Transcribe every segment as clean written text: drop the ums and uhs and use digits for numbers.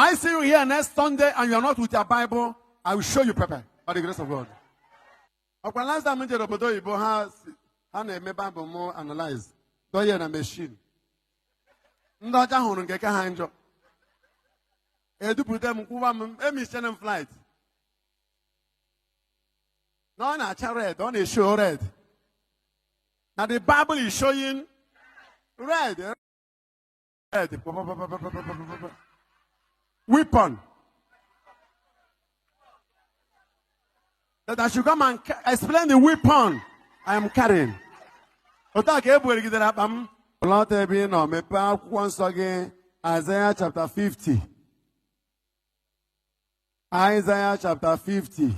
I see you here next Sunday and you are not with your Bible, I will show you pepper by the grace of God. Ọkwa last time m jere obodo oyibo ha ha na-eme Bible mụ analyze donye na machine. Ndị ọcha hụrụ nke ka ha njọ. Edupụta m kwụwa m emichena m flight. Na ọ na-acha red, ọ na-eshow red. Na the Bible is showing red. Red. Weapon. That I should come and explain the weapon I am carrying. Otu a ka e buwerigidere akpa m. Lọta ebe ị nọ mepee akwụkwọ nsọ gị Isaiah chapter 50. Isaiah chapter 50.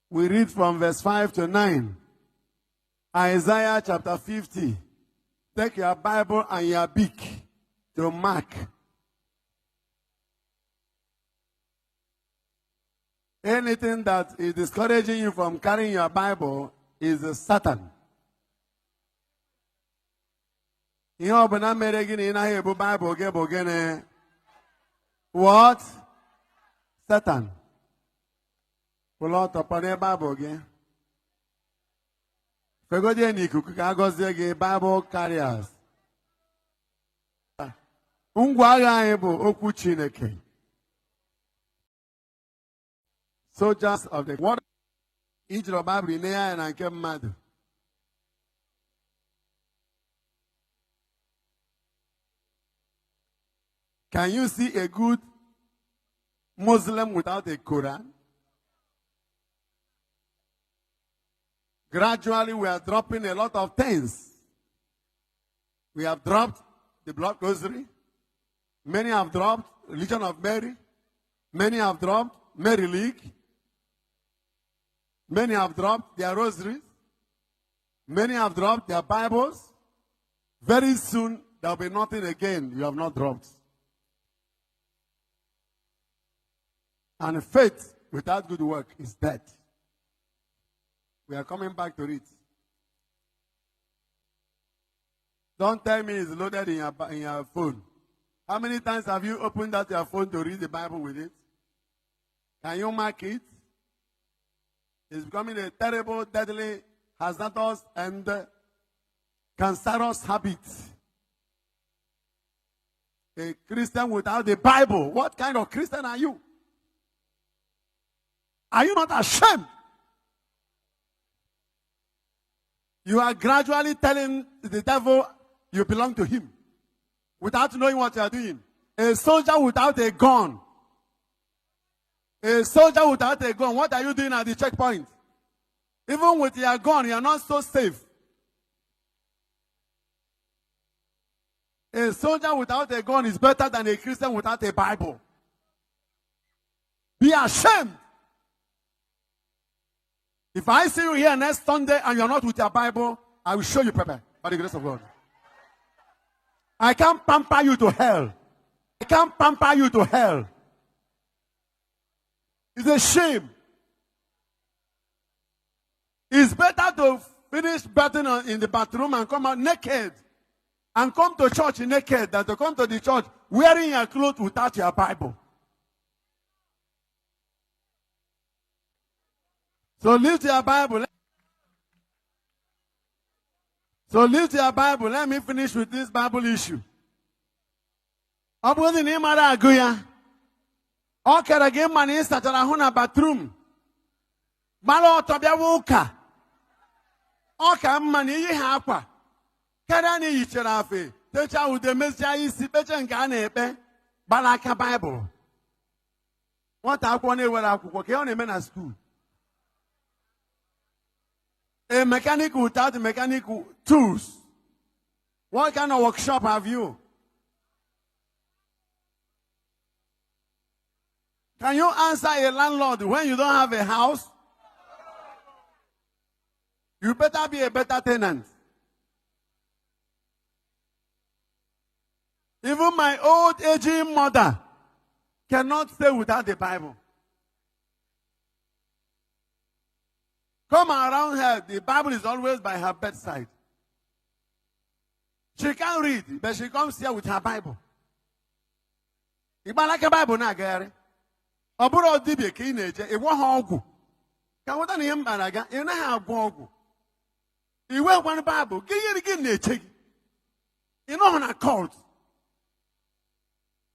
We read from verse 5 to 9. Isaiah chapter 50. Take your Bible and your beak to mark. Anything that is discouraging you from carrying your Bible is a Satan. Ihe ọbụla mere gị na ị naghị ebu Bible gị bụ gịnị? What? Satan. Kwụrụ ọtọ kpọrọ Bible gị. Fegodie n'ikuku ka a gọzie gị Bible carriers. Ngwa agha anyị bụ okwu Chineke. Soldiers of the world. Ijiri Bible nee anya na nke mmadụ. Can you see a good Muslim without a Quran? Gradually, we are dropping a lot of things. We have dropped the blood rosary. Many have dropped Legion of Mary. Many have dropped Mary League. Many have dropped their rosaries. Many have dropped their Bibles. Very soon, there will be nothing again you have not dropped. And faith without good work is dead. We are coming back to it. Don't tell me it's loaded in your phone. How many times have you opened up your phone to read the Bible with it? Can you mark it? It's becoming a terrible, deadly, hazardous, and cancerous habit. A Christian without the Bible. What kind of Christian are you? Are you not ashamed? You are gradually telling the devil you belong to him without knowing what you are doing. A soldier without a gun. A soldier without a gun. What are you doing at the checkpoint? Even with your gun, you are not so safe. A soldier without a gun is better than a Christian without a Bible. Be ashamed. If I see you here next Sunday and you're not with your Bible, I will show you pepper by the grace of God. I can't pamper you to hell. I can't pamper you to hell. It's a shame. It's better to finish bathing in the bathroom and come out naked and come to church naked than to come to the church wearing your clothes without your Bible. So lift your Bible. So lift your Bible. Let me finish with this Bible issue. Ọ bụrụ na ị mara agụ ya, ọ kere gị mma na ị sachara ahụ na bathroom, gbara ọtọ bịawa ụka. Ọ ka mma na iyi ha akwa karịa na iyichara afe techaa ude mechaa isi kpechaa nke a na-ekpe gbara aka Baịbụl. Nwata akwụkwọ na-ewere akwụkwọ ka ọ na-eme na skuul. A mechanic without mechanic tools. What kind of workshop have you? Can you answer a landlord when you don't have a house? You better be a better tenant. Even my old aging mother cannot stay without the Bible. Come around her, the Bible is always by her bedside. She can't read, but she comes here with her Bible. Ịgbalaka Baịbụl na-agagharị. Ọ bụrụ dibịa ka ị na-eje, ịgwọ ha ọgwụ. Ka nweta na ihe m kpara aga, ị naghị agwọ ọgwụ. I nwekwanụ Baịbụl, gị yiri gị na-eche gị. Ị nọghị na cult.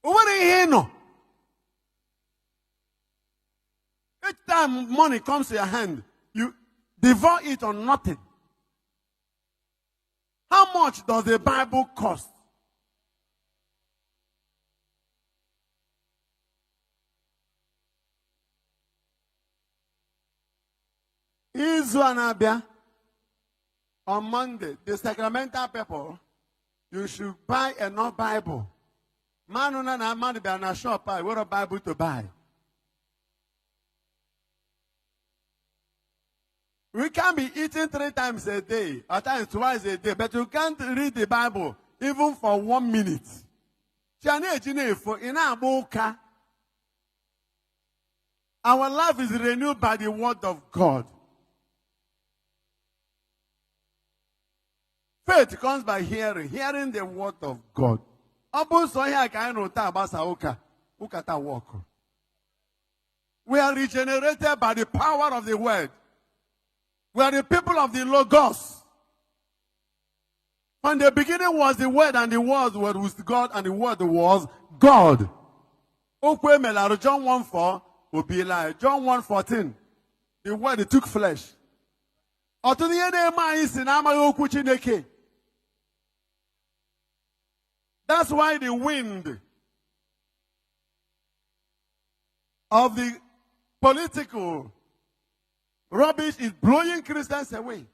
O nwere ihe ị nọ. Each time money comes to your hand, you devour it on nothing. How much does a Bible cost? Izu a na-abịa, on Monday, the sacramental people, you should buy enough Bible. Mmanụ na mmadụ bịara na shop a were Bible to buy. We can be eating three times a day, or times twice a day, but you can't read the Bible even for 1 minute. Chi a na-eji na-efo, ị na-agba ụka. Our life is renewed by the word of God. Faith comes by hearing, hearing the word of God. Ọ bụ nsọ ihe a ka anyị nụrụ taa gbasa ụka, ụka taa wọkụ. We are regenerated by the power of the word. We are the people of the Logos. From the beginning was the Word, and the Word was with God, and the Word was God. Okwu emelarụ John 1:4 obiela John 1:14. The Word took flesh. Ọtụtụ ihe na-eme anyị si na amaghị okwu Chineke. That's why the wind of the political rubbish is blowing Christians away.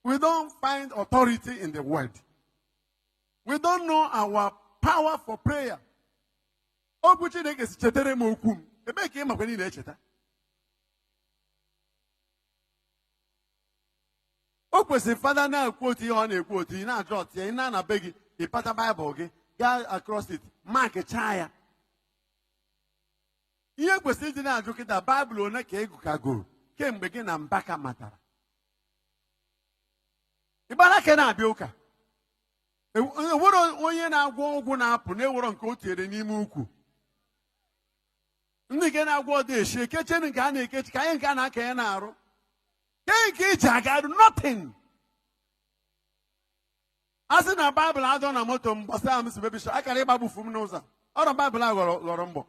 We don't find authority in the word. We don't know our power for prayer. Okwu Chineke si chetere m okwu m. Ebee ka ị makwa niile echeta? O kwesịrị fada na-ekwu otu ihe ọ na-ekwu otu ị na-ajụ ọtụ ya, ị na-ana be gị, ịpata Baịbụl gị, gaa across it, mark chaa ya. Ihe kwesịrị ịdị na-ajụ kịta, Baịbụl one ka ị gụkagoro kemgbe gị na Mbaka matara. Ịgbara ka na-abịa ụka. Enwere onye na-agwọ ọgwụ na-apụ na-ewero nke o tinyere n'ime ukwu. Ndị nke na-agwọ ọdụ eshi ekechenu nke a na-ekechi ka anyị nke a na-akanye na-arụ. Ke nke iji aga nothing. A sị na Baịbụl adọ na moto m gbasara m si bebisho akara ịgbagbufu m n'ụzọ. Ọrụ Baịbụl a ghọrọ mbọ.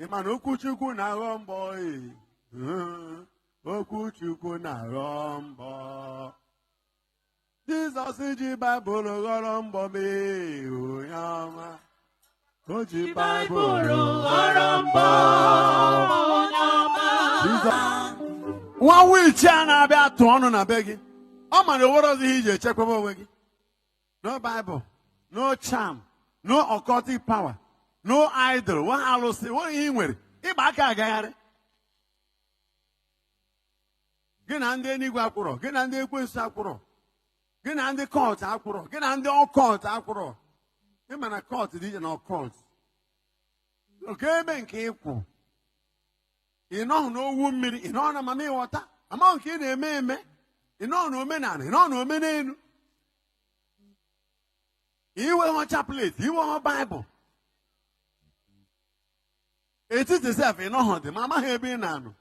Ị ma na okwu Chukwu na-aghọ mbọ ee. Okwu Chukwu na-aghọ mbọ. Jizọs ji Baịbụl ghọrọ mbọ mee onye ọma. O ji Baịbụl ghọrọ mbọ onye ọma. Jizọs. Nwa wichi a na-abịa atụ ọnụ na be gị. Ọ ma na owere ọzọ ihe iji echekwaba onwe gị. No Bible, no charm, no occultic power, no idol, nwa alụsị, nwa ihe ị nwere. Ịgba aka agagharị. Gị na ndị enigwe akwụrọ, gị na ndị ekwensu akwụrọ, gị na ndị cult akwụrọ, gị na ndị occult akwụrọ. Ị ma na cult dị iche na occult. Oke ebe nke ịkwụ. Ị nọghị n'owu mmiri, ị nọghị na mama ịghọta, amaghị nke ị na-eme eme, ị nọghị n'omenala, ị nọghị n'omenelu. Iwe hụ chaplet, iwe hụ Baịbụl. Etiti sef ị nọghị dị ma amaghị ebe ị na-anọ.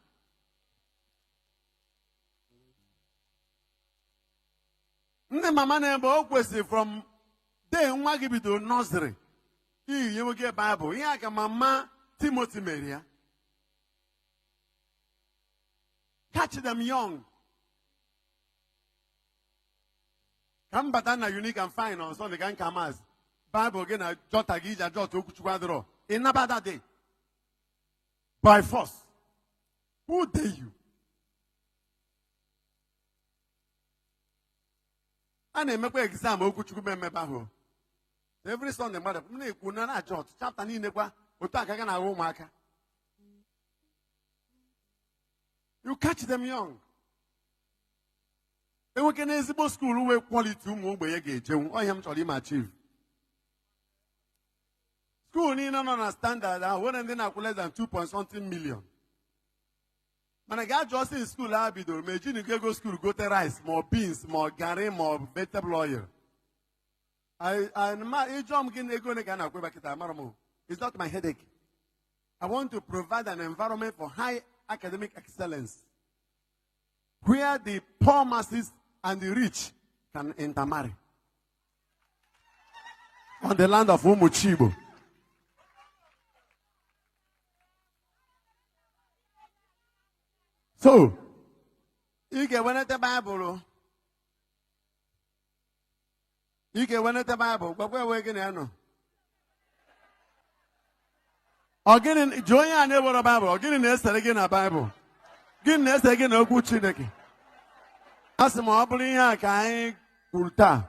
Ndị mama na-ebe o kwesịrị from day nwa gị bidoro nursery iyi nwoke Baịbụl, ihe a ka mama Timothy mere ya. Catch them young. Ka m bata na Unique and Fine on Sunday ka nka maazị Baịbụl gị na jọta gị iji ajọta okwuchukwu adịrọ. Ị nabata day by force. Who dare you? A na-emekwa exam okwuchukwu m emebe ahụ. Every Sunday mmadụ m na-ekwu na na-ajọ ọtụ chapter niile kwa otu aka ga na-ahụ ụmụaka. You catch them young. Enweke na ezigbo school wee quality ụmụ ogbenye ga-ejenwu. Ọ ihe m chọrọ ime achieve. School niile nọ na standard ahụ nwere ndị na-akwụ less than 2 point something million. Mana gaa jụọ sị school ahụ bidoro ma ejinigo ego school gote rice ma ọ beans ma ọ garị ma ọ vegetable oil. Ịjụọ m gị na ego ole ka a na-akwụ ebe kịta amara m. It's not my headache. I want to provide an environment for high academic excellence where the poor masses and the rich can intermarry. On the land of Umuchibo. So, ị ga-ewenete Baịbụl. Ị ga-ewenete Baịbụl, gwakwa enwe gị na ya nọ. Ọ gịnị ji onye a na-ewere Baịbụl, ọ gịnị na-esere gị na Baịbụl? Gịnị na-esere gị na okwu Chineke? A sị ma ọ bụrụ ihe a ka anyị kwuru taa.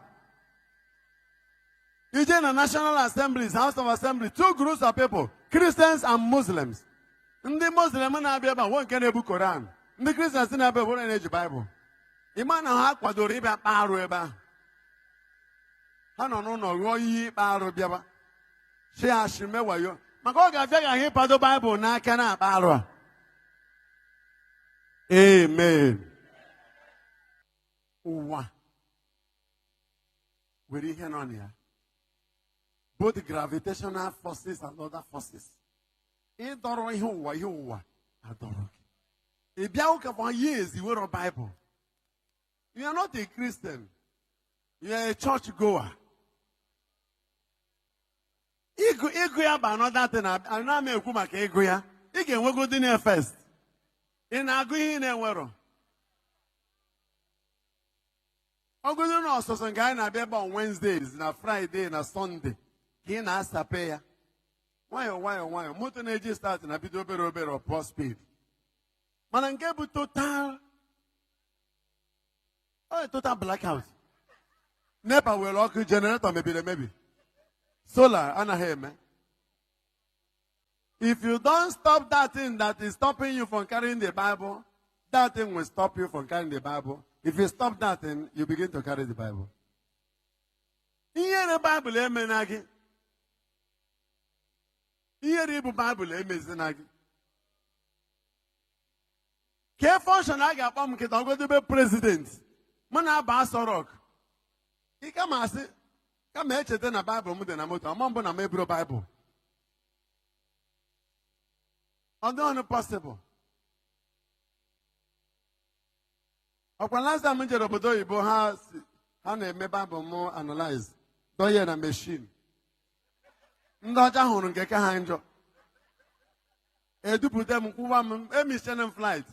Ije na National Assemblies, House of Assembly, two groups of people, Christians and Muslims. Ndị Muslim na-abịa ebe a, nwe nke na-ebu Koran. Ndị Christians na-abịa ebe na-eji Baịbụl. Ịma na ha kwadoro ịbịa kpaa arụ ebe ahụ. Ha nọ n'ụlọ ghọọ iyi ịkpa arụ bịaba. Shi ashị mewayo. Maka ọ ga-afịa gị ahụ ịkwado Baịbụl n'aka na-akpa arụ a. Amen. Ụwa nwere ihe nọ na ya. Both gravitational forces and other forces. Ịdọrọ ihe ụwa adọrọ gị. Ị bịa ụka for years, i were Bible. You are not a Christian. You are a church goer. Ịgụ ya bụ another thing. Ana m ekwu maka ịgụ ya. Ị ga-enwegodi na first. Ị na-agụ ihe ị na-enwerọ. Ọgụdụ na ọsọsọ nke anyị na-abịa ebe on Wednesdays na Friday na Sunday ka ị na-asape ya. Nwayọọ nwayọọ nwayọọ, moto na-eji start na bido obere obere ọ pụọ speed. Mana nke bụ total, ọ total blackout. NEPA were ọkụ, generator mebiri emebi. Solar anaghị eme. If you don't stop that thing that is stopping you from carrying the Bible, that thing will stop you from carrying the Bible. If you stop that thing, you begin to carry the Bible. Ihere Bible emena gị. Ihere ibu Bible emezina gị. Kee function a ga-akpọ m nkịta ọgodobe president. Mụ na-aba Aso Rock. Ị kama asị kama echeta na Baịbụl m dị na moto, ama mbụ na m eburo Baịbụl. Ọ dịghị possible. Ọkwa last time m jere obodo oyibo, ha ha na-eme Baịbụl m analyze, donye na machine. Ndị ọcha hụrụ nke ka ha njọ. Edupụta m, kwụwa m, emichena m flight.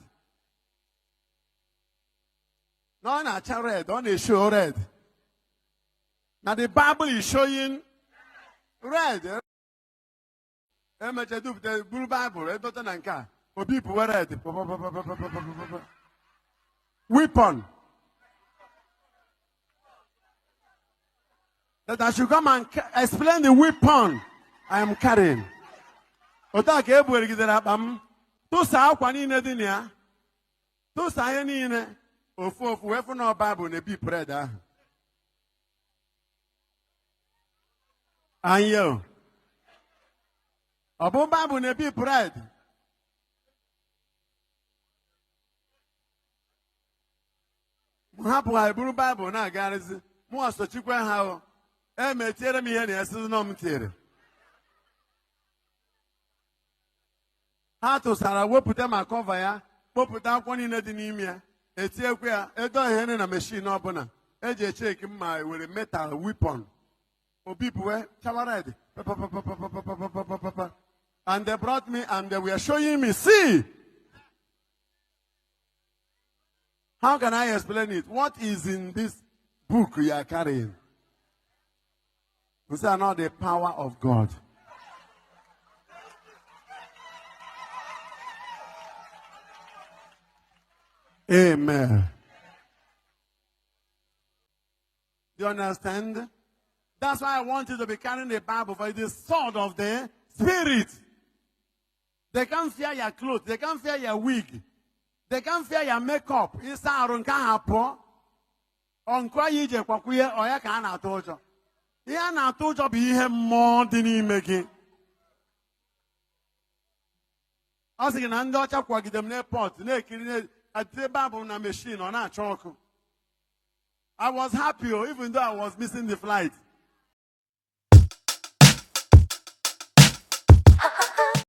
Na ọ na-acha red, ọ na-eshow red. Na the Bible is showing red. Emecha dupụta buru Baịbụl edote na nke a, obi pụwe red. Weapon. That I should come and explain the weapon I am carrying. Otu a ka e buerigidere akpa m, tụsa akwa niile dị na ya, tụsa ihe niile, ofu ofu wee fụ na Baịbụl na-ebi bread ahụ. Anyị ọ bụ Baịbụl na-ebi bread. M hapụ ha eburu Baịbụl na-agagharịzi, mụ asochikwa ha o. Emetiere m ihe na esi nọ m tiere. Ha tụsara wepụta ma cover ya, kpopụta akwụkwọ niile dị n'ime ya, etinyekwa ya, edo ihe na machine ọbụla eji echeki mma were metal weapon. Obipuwe chawa red. And they brought me and they were showing me, see. How can I explain it? What is in this book you are carrying? We say, not the power of God. Amen. Do you understand? That's why I want you to be carrying the Bible, for it is sword of the Spirit. They can't fear your clothes. They can't fear your wig. They can't fear your makeup. Ịsa arụ nke ahụ pụọ. Ọ nkụ anyị ije kwakwunye ọ ya ka a na-atụ ụjọ. Ihe a na-atụ ụjọ bụ ihe mmụọ dị n'ime gị. Ọ sị gị na ndị ọcha kwagide m n'airport na-ekiri na-etinye Baịbụl na machine, ọ na-acha ọkụ. I was happy, oh, even though I was missing the flight.